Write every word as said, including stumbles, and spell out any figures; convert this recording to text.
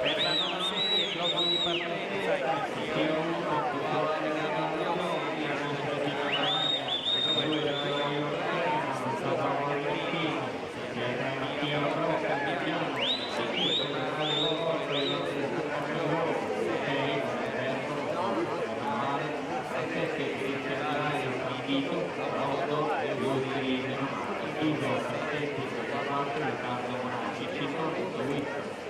Per la nona serie, blocchi di partenza, in attenzione, seguito per la Roma, Riccardo Giustino, Riccardo Giustino,